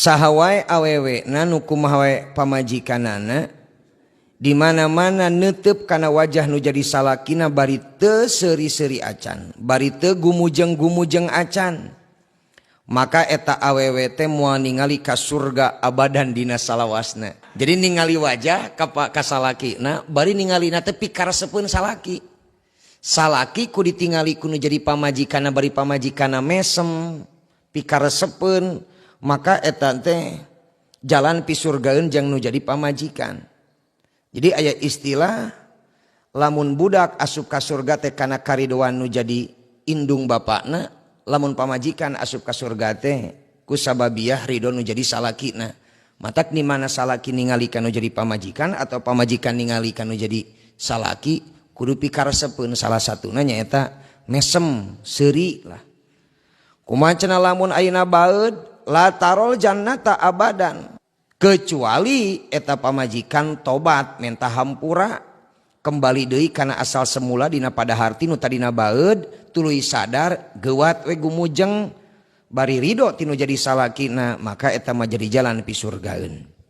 Saha wae awewe na nu kumaha wae pamajikanana di mana-mana neuteub kana wajah nu jadi salakina bari teu seuri-seuri acan, bari teu gumujeng-gumujeng acan, maka eta awewe teh moal ningali ka surga abadan dina salawasna. Jadi ningali wajah ka salakina bari ningalina teh pikaresepeun salaki. Salaki ku ditingali ku nu jadi pamajikanna bari pamajikanna mesem pikaresepeun, maka eta teh jalan pisurgaeun jeung nu jadi pamajikan. Jadi aya istilah lamun budak asup ka surga teh kana karidoan nu jadi indung bapakna, lamun pamajikan asup ka surga teh ku sababiah ridho nu jadi salakina. Matak di mana salaki ningali kanu jadi pamajikan atau pamajikan ningali kanu jadi salaki kudu pikaresepeun, salah satuna nyaeta mesem seuri lah. Kumaha cenah lamun ayeuna baeud la tarol jannata abadan, kecuali eta pamajikan tobat menta hampura kembali deui kana asal semula dina pada harti nu tadina baeud tuluy sadar geuwat we gumujeng bari ridho tinu jadi salakina, maka eta mah jadi jalan pisurgaeun.